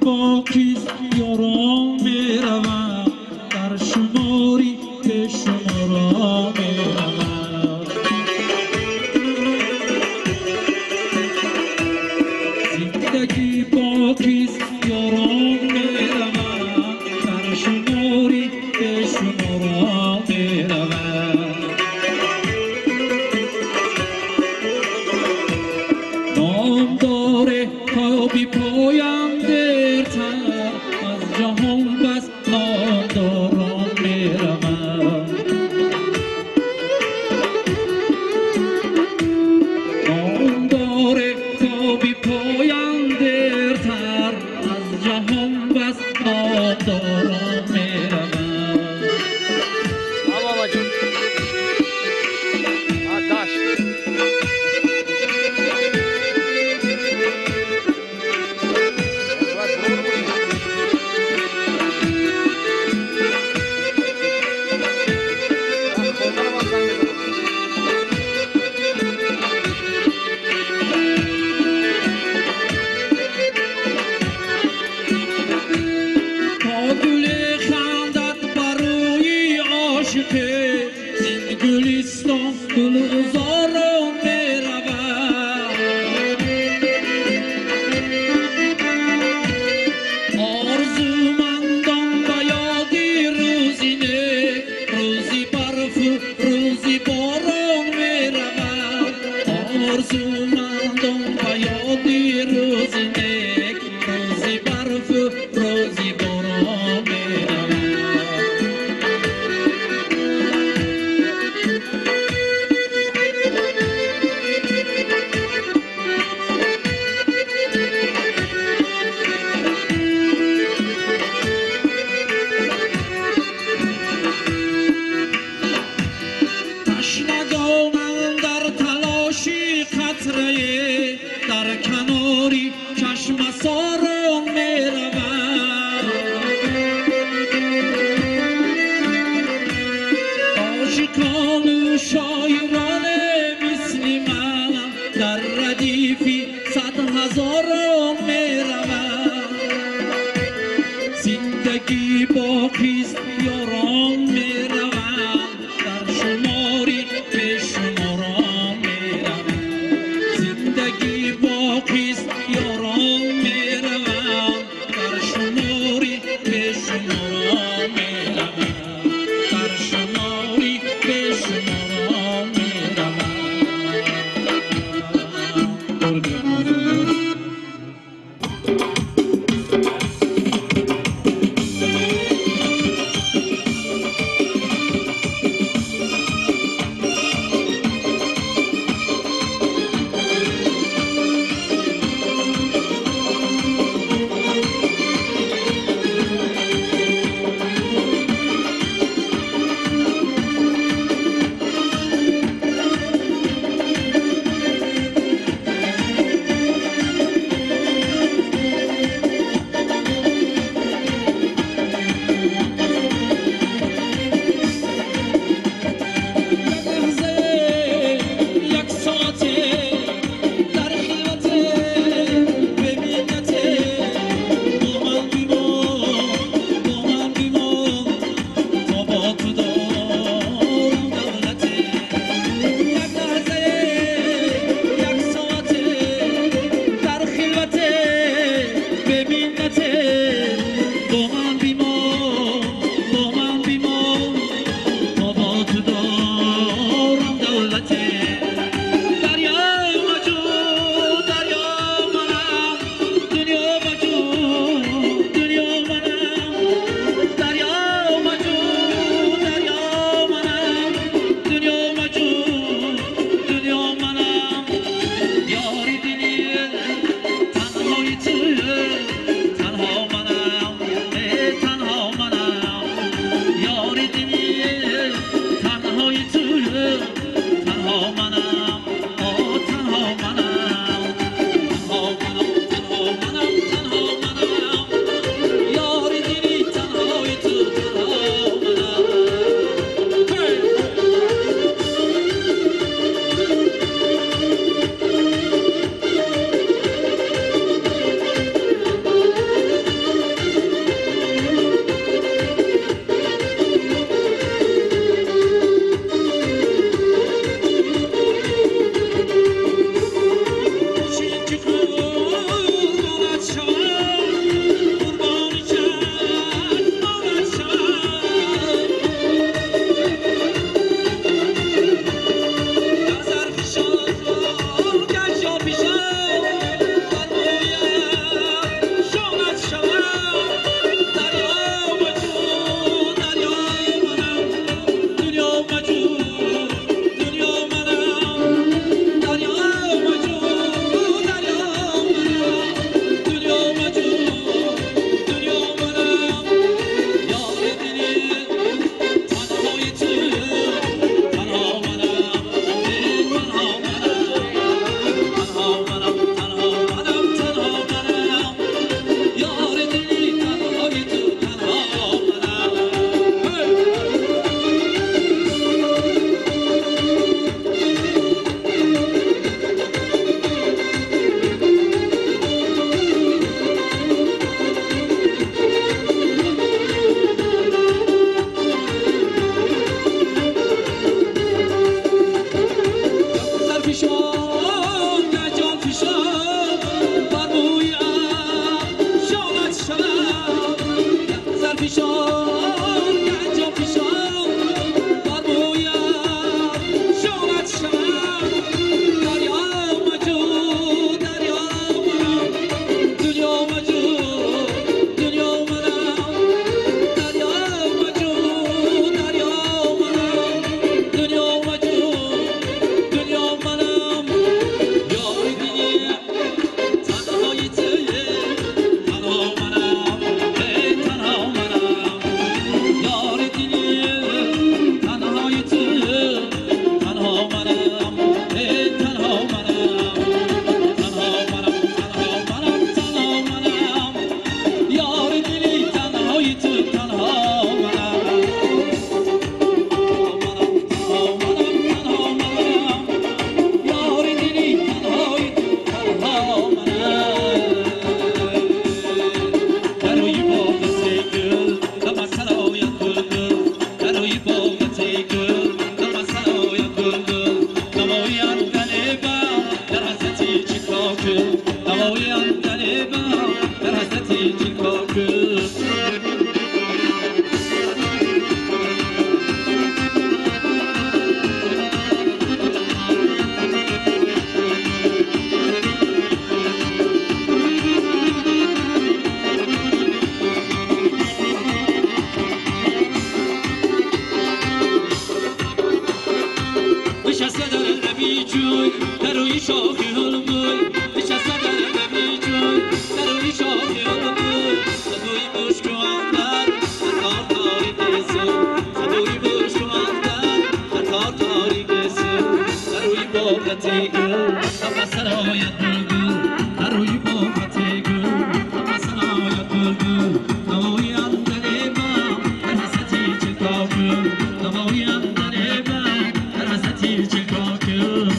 Боқист, ёрон мераванд, дар шумори бешуморон мераванд. Зиндагӣ боқист, ёрон мераванд, дар шумори бешуморон мераванд. Ном доре то бипоям дертар, аз ҷаҳон бас номдорон мераванд. Ном доре то бипоям дертар, аз ҷаҳон бас номдорон мераванд. А, бабаҷон. А, дашт. Бояд бурор бошӣ. А, хонарам ҳам занг мезанам. То гуле хандад бар рӯи ошиқе, зин гулистон гулзорон меравад. Орзумандон ба ёди рӯзи нек, рӯзи барфу рӯзи борон меравад. Орзумандон ба ёди рӯзи нек, рӯзи барфу рӯзи борон меравад. Ташнагонам дар талоши қатрае, дар канори чашмасорон меравад. Ошиқону шоироне мисли ман дар радифи садҳазорон меравад. Зиндагӣ боқист, ёрон мераванд, дар шумори бешуморон мераванд. Зиндагӣ боқист, ёрон мераванд, дар шумори бешуморон мераванд. Дар шумори бешуморон мераванд. Ҳама сарояд булбул дар рӯи боғати гул, ҳама сарояд булбул. Навои андалебам дар васати чилкокул, навои андалебам дар васати чилкокул.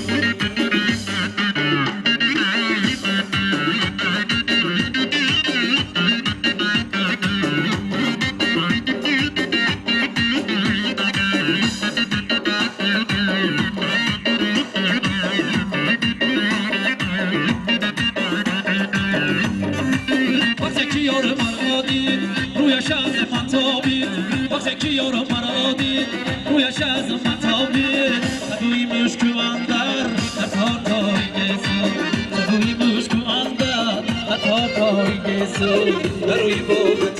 Вақте ки ёр маро дид, рӯяш аз ман тобид. Вақте ки ёр маро дид, рӯяш аз ман тобид. Бӯи мушку андар атортои гесу, бӯи мушку андар атортои гесу, дар рӯи боғ.